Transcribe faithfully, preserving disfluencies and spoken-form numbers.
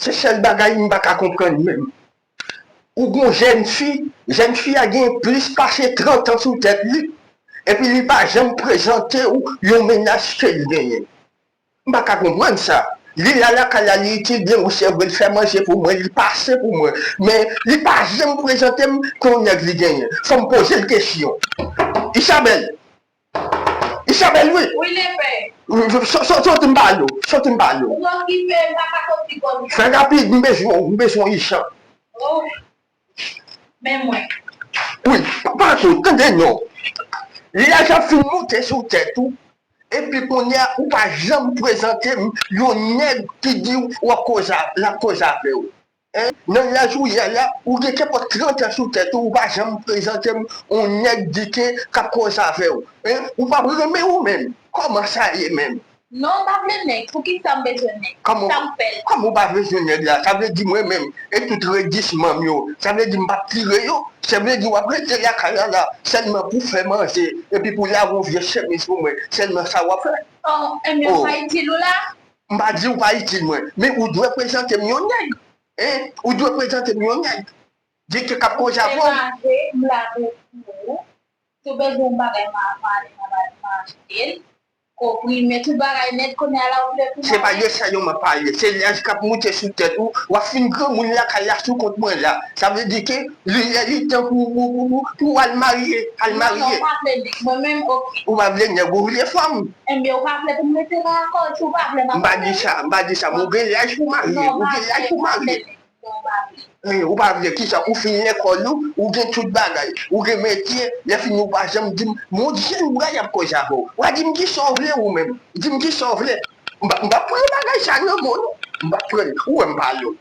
Se sèl bagay m pa ka konprann menm. Ou gon jèn fi, jèn fi a gen plis pase trant an sou tèt li, epi li pa janm prezante w yon mennaj ke l genyen. M pa ka konprann sa. Li la lakay la, li itil byen, wi, se vre, li fè manje pou mwen, li pase pou mwen. Men, li pa janm prezante m kon nèg li genyen. Fò m poze l kesyon. Isabel! Isabel, wi! Wi, lepè. Soti m pale w, soti m pale w. Ou okipe, m pa ka soti kòm sa. Fè rapid, m bezwen w, m bezwen w ijan. Oh. Men mwen. Wi, pa, pa tou, tande non. Laj ap fin moute sou tèt ou. Epi kounye a, ou pa janm prezante m yon nèg ki di w w ap koze a, l ap koze avè w. Hein? Nan laj ou ye a la, ou gen kenpòt trant an sou tèt ou, ou pa janm prezante m yon nèg di ke k ap koze avè w. Hein? Ou p ap renmen ou menm. Kòman sa ye menm? Non, m pa vle nèg. Poukisa m bezwen nèg? Kòman, sa m fè l? Kòman ou pa bezwen nèg la? Sa vle di mwen menm, e tout redisman m yo, sa vle di m p ap tire yo? Sa vle di w ap rete lakay la la, sèlman pou fè manje, epi pou lave yon vye chemiz pou mwen, sèlman sa w ap fè? Oh, enben, m pa itil ou la? M pa di w pa itil mwen, men ou dwe prezante m yon nèg. Hein? Ou dwe prezante m yon nèg. Di ke k ap koze avè w. M lave, m lave pou ou. Si w bezwen yon bagay, m a, m a ale, m a, m a achte l. Konprime, tout bagay nèt, kounye a la, ou vle pou m... Se pa de sa yo m ap pale. Se laj k ap moute sou tèt ou. W ap fin granmoun lakay la sou kont mwen la. Sa vle di ke li, li, li tan pou, pou, pou, pou, pou w al marye, al marye. Non, non, m pa vle nèg. Mwen menm, oke. Ou pa vle nèg, ou vle fanm. Enben, ou pa vle pou m rete nan akò, si w pa vle, m pa vle. M pa di sa, m pa di sa, men ou gen laj pou marye, ou gen laj pou marye. Bon, ou pa vle. Eh, ou pa vle, kisa? Ou fin lekòl ou, ou gen tout bagay, ou gen metye, lè fini ou pa janm di m, mon Dye, ou gade y ap koze avè w. W a di m kisa w vle ou menm. Di m kisa w vle. M pa, m pa pran bagay sa nan men w non. M pa pran l. Ou wè m pale w.